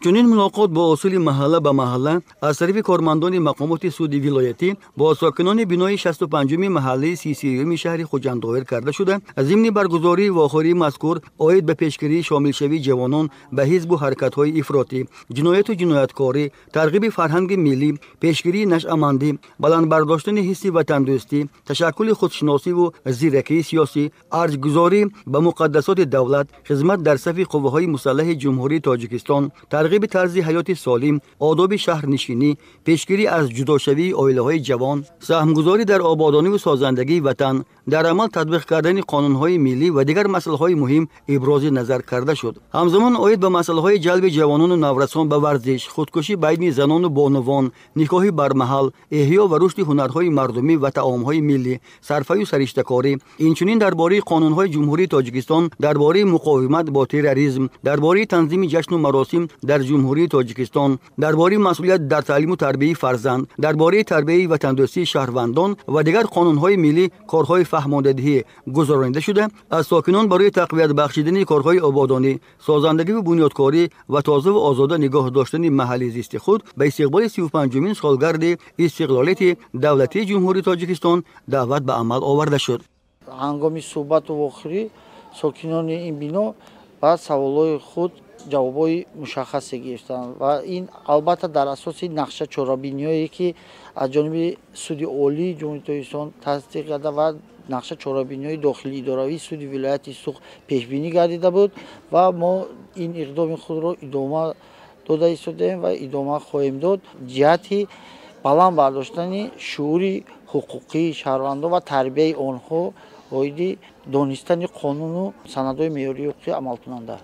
Чунин мулоқот бо усули маҳалла ба маҳалла аз тарафи кормандони мақомоти суди вилоятӣ бо сокинони бинои 65-уми маҳаллаи 33-юми шаҳри Хуҷанд доир карда шуда, зимни баргузории вохӯрии мазкур оид ба пешгирии шомилшавии ҷавонон ба ҳизбу ҳаракатҳои ифротӣ, ҷинояту ҷинояткорӣ, тарғиби фарҳанги миллӣ, пешгирии нашъамандӣ, баланд бардоштани ҳисси ватандӯстӣ, ташаккули худшиносиву зиракии сиёсӣ, арҷгузорӣ ба муқаддасоти давлат, хизмат дар сафи қувваҳои мусаллаҳи Ҷумҳурии Тоҷикистон, тарғиби тарзи ҳаёти солим, одоби шаҳрнишинӣ, пешгирӣ аз ҷудошавии оилаҳои ҷавон, саҳмгузорӣ дар ободониву созандагии ватан, дар амал татбиқ кардани қонунҳои миллӣ ва дигар масъалаҳои муҳим ибрози назар карда шуд. Ҳамзамон оид ба масъалаҳои ҷалби ҷавонону наврасон ба варзиш, худкушӣ байни занону бонувон, никоҳи бармаҳал, эҳё ва рушди ҳунарҳои мардумӣ ва таомҳои миллӣ, сарфаю сариштакорӣ, инчунин дар бораи қонунҳои Ҷумҳурии Тоҷикистон дар бораи муқовимат бо терроризм, дар бораи танзими ҷашну маросим дар Ҷумҳурии Тоҷикистон, дар бораи масъулият дар таълиму тарбияи фарзанд, дар бораи тарбияи ватандӯстии шаҳрвандон ва дигар қонунҳои миллӣ корҳои фаҳмондадиҳӣ гузаронида шуда, аз сокинон барои тақвият бахшидани корҳои ободонӣ, созандагиву бунёдкорӣ ва тозаву озода нигоҳ доштани маҳалли зисти худ ба истиқболи 35-умин солгарди истиқлолияти давлатии Ҷумҳурии Тоҷикистон даъват ба амал оварда шуд. Ҳангоми суҳбату вохӯрӣ сокинони ин бино ба саволҳои худ ҷавобҳои мушаххасе гирифтанд ва ин албатта дар асоси нақша чорабиниҳое ки аз ҷониби суди олии Ҷумҳурии Тоҷикистон тасдиқ карда ва нақша чорабиниҳои дохили идоравии суди вилояти Суғд пешбинӣ гардида буд ва мо ин иқдоми худро идома дода истодаем ва идома хоҳем дод ҷиҳати баланд бардоштани шуури ҳуқуқии шаҳрвандон ва тарбияи онҳо оиди донистани қонуну санадҳои меъёрии ҳуқуқӣ амалкунанда.